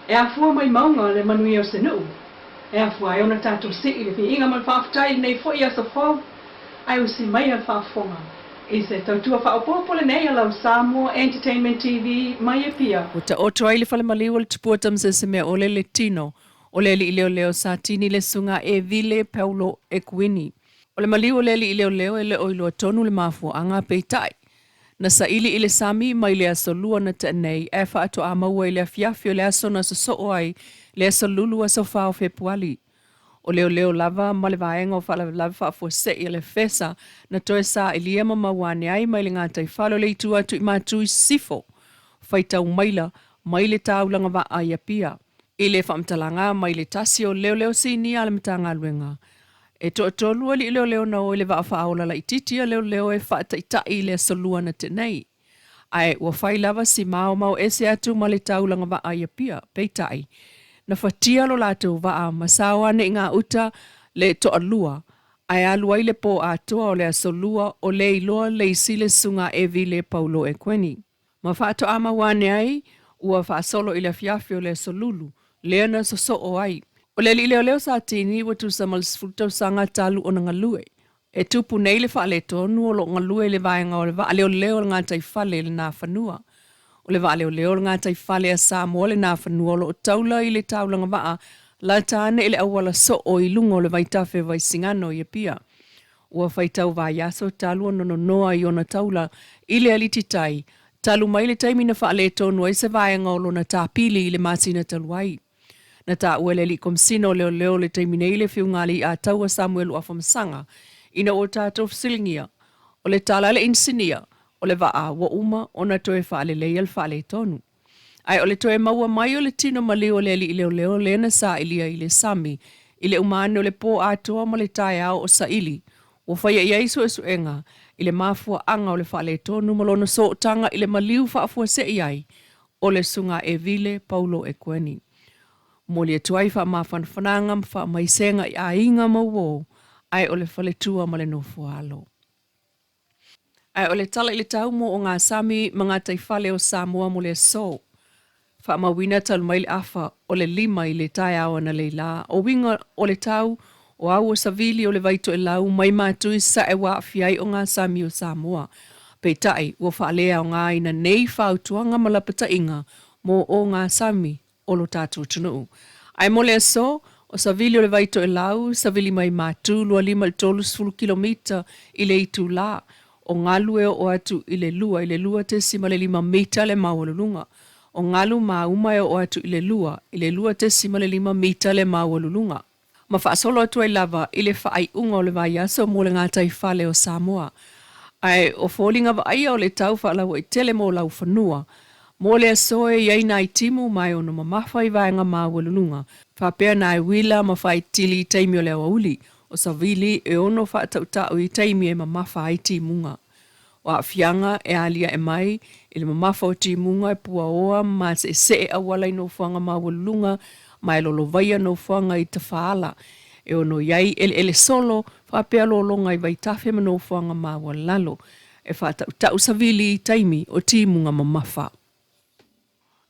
E afua mai mauga le manuia o se nuu, e afua ai ona tatou sii le viiga ma le faafetai i lenei foi aso fou, ae usi maia le faafofoga i se tautua faaopoopo lenei a lau Samoa Entertainment TV mai Apia. Ua taoto ai le fale maliu o le Tupua Tamasese-meaole le tino o le alii leoleo Satini le Susuga Evile Paulo Ekuini. O le maliu o le alii leoleo e le o iloa tonu le mafuaaga, peitai, Na saili i le sami mai le Aso Lua na tea nei ae faatoa maua i le afiafi o le aso na sosoo ai le Aso Lulu aso 4 o Fepuali. O leoleo lava ma le vaega o faalavelave faafuasei a le FESA na toe sailia ma maua ane ai mai le gataifale o le itu atu i Matu i Sisifo, faitau maila mai le taulaga vaa i Apia. I le faamatalaga mai le tasi o leoleo sinia a le Matagaluega, e toatolu alii leoleo na o i le vaa faaola laitiiti a leoleo e faataitai i le Aso Lua na tea nei. Ae ua fai lava si maomao ese atu ma le taulaga vaa i Apia, peitai, na fatia lo latou vaa ma sao ane i gauta le toalua ae alu ai le pō atoa o le Aso Lua o le iloa le isi le Susuga Evile Paulo Ekueni. Ma faatoa maua ane ai ua faasolo i le afiafi o le Aso Lulu, lea na sosoo ai. O le alii leoleo Satini ua tusa ma le 10 tausaga talu ona galue. E tupu nei le faaletonu o lo o galue i le vaega o le vaaleoleo o le gataifale i le Nafanua. O le vaaleoleo o le gataifale a Samoa le Nafanua o lo o taula i le taulaga vaa lata ane i le auala soo i luga o le vaitafe o Vaisigano i Apia. Ua faitau vaiaso talu ona nonoa i ona taula i le alititai, talu mai le taimi na faaletonu ai se vaega o lona tapili i le masina talu ai. Na taua e le Alii Komesina o Leoleo i le taimi nei le Afioga Alii Ataua Samuelu Afamasaga ina ua tatou fesiligia, o le tala a le inisinia, o le vaa ua uma ona toe faaleleia le faaletonu. Ae o le toe maua mai o le tino maliu o le alii leoleo lea na sailia i le sami i le uma ane o le pō atoa ma le taeao o saili, ua faia i ai suesuega i le mafuaaga o le faaletonu ma lona sootaga i le maliu faafuasei ai o le Susuga Evile Paulo Ekueni. Momoli atu ai faamafanafanaga ma faamaisega i aiga ma uo, ae o le faletua ma le nofoaalo. Ae o le tala i le tau mo ogasami ma gataifale o Samoa mo le aso. Faamauina talu mai le afa o le 5 i le taeao analeila, o uiga o le tau, o au o savili o le vai toelau mai Matui sae ua aafia ai ogasami o Samoa. Peitai, ua faaleaogaina nei fautuaga ma lapataiga mo ogasami o lo tatou atunuu. Ae mo le aso, o savili o le vai toelau, savili mai Matu 25 i le 30 kilomita i le itulā, o galu e oo atu i le 2 i le 2.5 mita le maualuluga, o galu māuma e oo atu i le 2 i le 2.5 mita le maualuluga. Ma faasolo atu ai lava i le faaiuga o le vaiaso mo le gataifale o Samoa. Ae o foliga vaaia o le tau faalauaitele mo laufanua, mo le aso e i ai nai timu ma e ono mamafa i vaega maualuluga, faapea nai uila ma faitili i taimi o le aoauli, o savili e ono faatautau i taimi e mamafa ai timuga. O aafiaga e aliae mai i le mamafa o timuga e puaoa ma maseesee auala i nofoaga maualuluga ma e lolovaia nofoaga i tafaala e ono i ai eleele solo faapea lologa i vaitafe ma nofoaga maualalo e faatautau savili i taimi o timuga mamafa.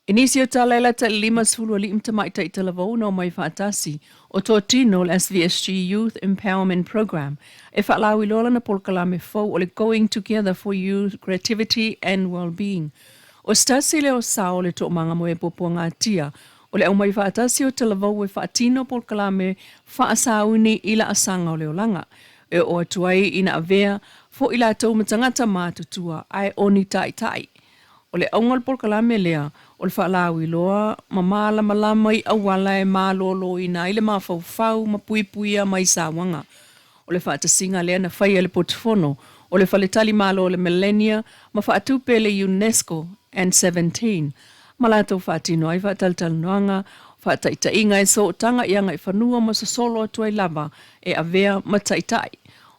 I nisi o tala e lata i le 50 alii ma tamaitai talavou na omai faatasi, o totino o le SVSG Youth Empowerment Programme e faalauiloa lana polokalame fou o le Going Together for Youth Creativity and Wellbeing. O se tasi lea o sao o le toomaga mo e puapuagatia o le aumai faatasi o talavou e faatino polokalame faasauni i laasaga o le olaga e oo atu ai ina avea foi latou ma tagata matutua ae o ni taitai. O le auga o le polokalame lea, o le faalauiloa ma malamalama i auala e maloloina ai le mafaufau ma puipuia mai sauaga. O le faatasiga lea na faia e le Potufono o le Faletalimalo o le Millennia ma faatupe e le UNESCO N17 ma latou faatino ai faatalatalanoaga, faataitaiga e sootaga i agaifanua ma sosolo atu ai lava e avea ma taitai.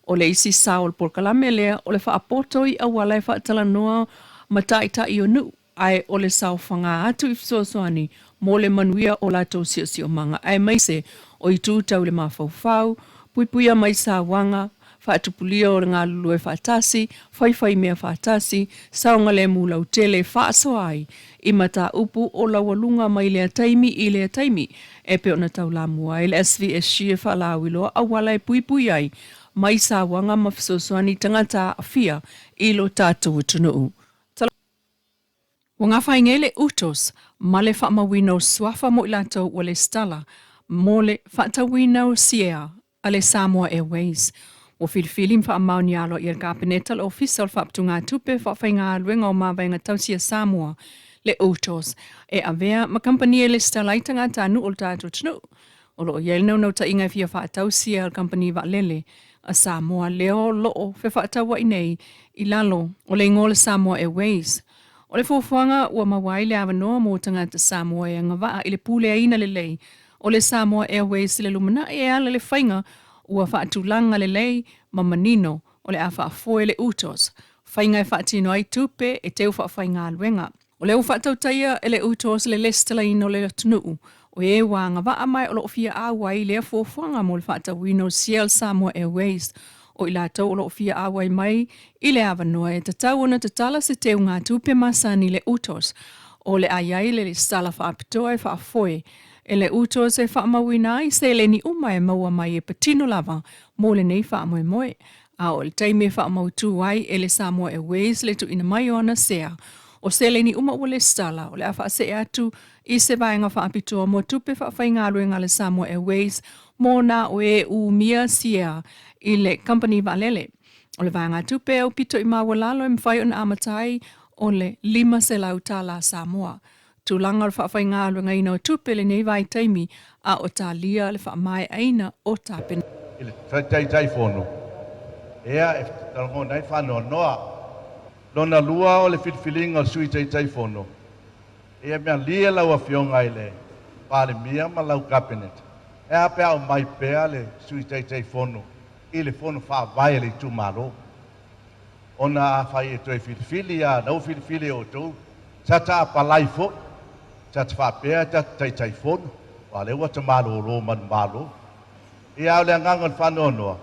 O le isi sao o le polokalame lea, o le faapoto i auala e faatalanoa ma taitai o nuu, ae o le saofaga atu i fesoasoani mo le manuia o latou siosiomaga aemaise o itu tau le mafaufau, puipuia mai sauaga, Faatupulia o le galulue faatasi, faifaimea faatasi, saogalemu lautele e faasoa ai i mataupu o laualuga mai lea taimi i lea taimi e pei ona taulamua ai le SVSG e faalauiloa auala e puipui ai mai sauaga ma fesoasoani tagata aafia i lo tatou atunuu. Ua gafaina ai le UTOS ma le faamauina o suafa mo i latou ua lesitala mo le faatauina o siea a le Samoa Airways. Ua filifili ma faamaonia aloaia e le Kapeneta le Ofisa o le Faaputugatupe Faafaigaluega o Mavaega Tausi a Samoa, le UTOS, e avea ma kamupani e lesitala ai tagatanuu o le tatou atunuu. O lo o i ai le naunautaiga e fia faatau siea a le kamupani vaalele a Samoa lea o lo o fefaatauai nei i lalo o le igoa o le Samoa Airways. O le fuafuaga ua maua ai le avanoa mo tagata Samoa e agavaa i le puleaina lelei o le Samoa Airways i le lumanai e ala i le faiga ua faatulaga lelei ma manino o le a faafoe le UTOS, faiga e faatino ai tupe e teu faafaigaluega. O lea ua faatautaia e le UTOS le lesitalaina o le atunuu o e ua agavaa ma o lo o fia auai i lea fuafuaga mo le faatauina o Ciel Samoa Airways. O i latou o lo o fia auai mai i le avanoa e tatau ona tatala se teugatupe masani i le UTOS o le a i ai le lesitala faapitoa e faafoe e le UTOS e faamauina ai seleni uma e maua mai e patino lava mo lenei faamoemoe. A o le taimi e faamautu ai e le Samoa Airways le tuuina mai o ana sea, o seleni uma ua lesitala o le a faasee atu i se vaega faapitoa mo tupe faafaigaluega a le Samoa Airways mo na o e umia sea i le kamupani vaalele. O le vaegatupe e aupito i maualalo e mafai ona amata ai o le $500 Samoa. Tulaga o le faafaigaluegaina o tupe i lenei vaitaimi a o talia le faamaeaina o tapenaga. I le Taitaifono, ea e lagona ai faanoanoa. Lona lua o le filifiliga o le Sui Taitaifono, ia malie lau Afioga i le Palemia ma lau Kapeneta, e a pe a aumai pea le Sui Taitaifono i le Fono Faavae a le itumalo. Ona afai e toe filifili a na ua filifili e outou, sa ta apalai foi, sa ta faapea ta te Taitaifono, aua o lea ua ta malolo manumalo. Ia a o le agaga o le faanoanoa,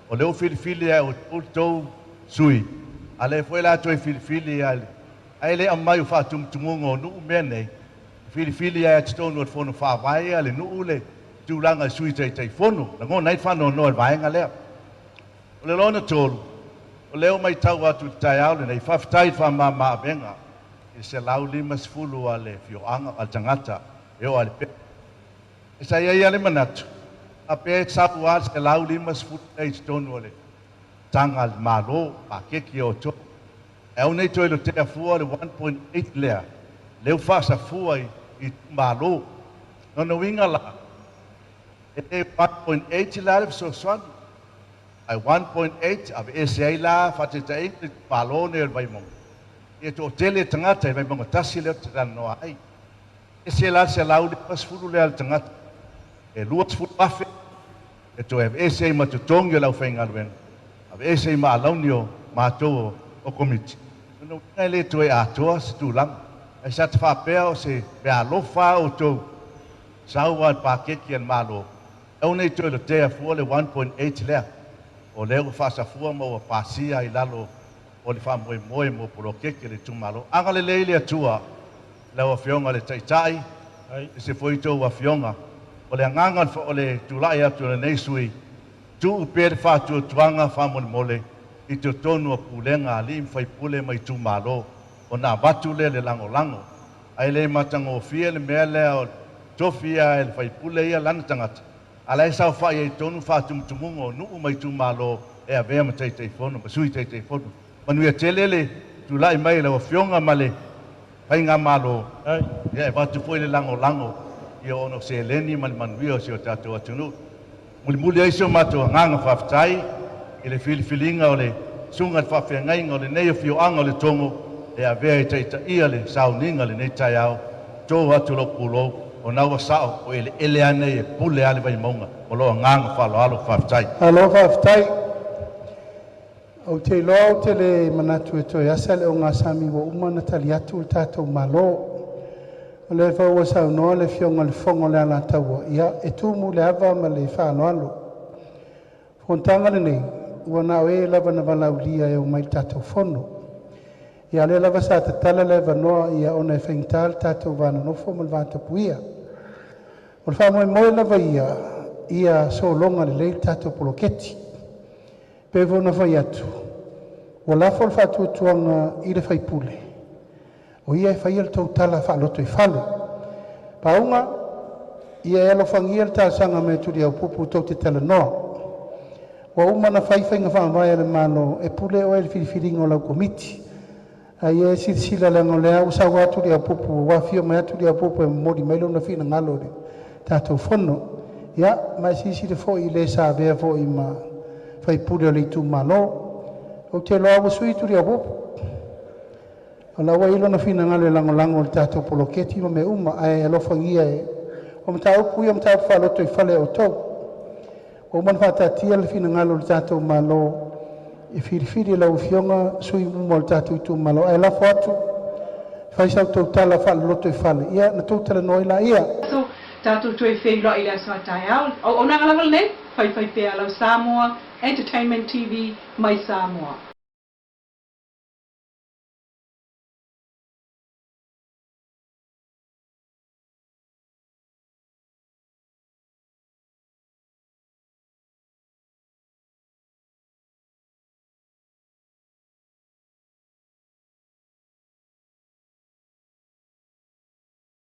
o lea ua filifili lava e outou le tou sui, a o lea foi o le a toe filifili lava ae le aumai o faatumutumuga o nuu mea nei, e filifili lava i totonu o le Fono Faavae a le nuu le tulaga i Sui Taitaifono. Lagona ai le faanoanoa i le vaega lea. O le lona tolu, o lea ua matau atu i le taeao lenei, faafetai i le faamama avega i le 150 a le afioaga, a le tagata e oo lava i le pepe. Ae sa i ai lava le manatu, faapea e sau lava le 150 lea i totonu o le taga a le Malo, paketi a outou. Ae aua ne i toe lotea fua le 1.8 lea, lea ua faasafua i itumalo. Lona uiga la, e le 1.8 la le fesoasoani, ae 1.8 aveese ai la faataitaiga le itumalo lenei o le Vaimauga, ia toatele tagata i Vaimauga 1 lea ou te talanoa ai. Ese la le 150 lea a le tagata, e 20,000 e toe aveese ai ma totogi o le aufaigaluega, aveese ai ma alauni o matou o Komiti. Lona uiga e le toe atoa se tulaga. Ae sa ta faapea o se meaalofa a outou sau lava i le paketi a le Malo, aua ne i toe lotea fua le 1.8 lea, o lea ua faasafua ma ua pasia i lalo o le faamoemoe mo poloketi a le itumalo. Agalelei le Atua i lau Afioga i le Taitai, aemaise foi tou Afioga. O le agaga o le tulai atu o lenei sui usufono, tuu pea le faatuatuaga faamolemole i totonu o pulega a alii ma faipule ma itumalo, ona avatu lea le lagolago. Ae le matagofie le mea lea o le tofi lava e le faipule ia lana tagata, a o la e saofai ai i totonu faatumutumuga o nuu ma itumalo e avea ma Taitaifono ma Sui Taitaifono. Manuia tele le tulai mai o lau Afioga ma le Faigamalo, ia e avatu foi le lagolago ia ona o seleni ma le manuia o si o tatou atunuu. Mulimuli ai si o matou agaga faafetai i le filifiliga o le susuga i le faafeagaiga o lenei afioaga o Letogo e avea e taitaia le sauniga i lenei taeao. To atu lou pulou, o na ua sao o eleele lava nei e pule lava le Vaimauga. Ma lou agaga faaaloalo faafetai. Malo faafetai. Ou te iloa ou te le manatu e toe asa le ogasami ua uma ona tali atu le tatou Malo. O lea foi ua saunoa le Afioga i le Fofoga o le Alataua, ia e tumu i le ava ma le faaaloalo. O le fonotaga lenei, ua na o e lava na valaaulia e omai i le tatou fono. Ia, o lea lava sa tatala le avanoa ia ona e faigata le tatou va nonofo ma le vatapuia. O le faamoemoe lava ia, ia sologa lelei le tatou poloketi. Pei foi ona fai atu, ua lafo le faatuatuaga i le faipule o ia e faia le tou tala faalotoifale. Pauga, ia e alofagia le talosaga mai a Tuliaupupu tou te talanoa. Ua uma ona fai faiga faavae a le Malo, e pule oe i le filifiliga o lau Komiti. A ia e silasila leaga o lea ua sau lava Tuliaupupu ua afio mai lava Tuliaupupu e momoli mai lona finagalo i le tatou fono. Ia ma e silasila foi i le sa avea foi ma faipule o le itumalo. Ou te iloa lava ua sui Tuliaupupu. O la ua i ai lona finagalo e lagolago i le tatou poloketi ma mea uma. Ae alofagia e, o mataupu ia o mataupu faalotoifale a outou. Ua uma ona faataatia le finagalo o le tatou Malo e filifili e lau Afioga sui uma o le tatou itumalo. Ae lafo atu, fai sa outou tala faale-lotoifale, ia ona outou talanoa ai laia. So tatou toe feiloai i le aso a taeao. O auaunaga lava lenei, faifaipea lau Samoa Entertainment TV mai Samoa.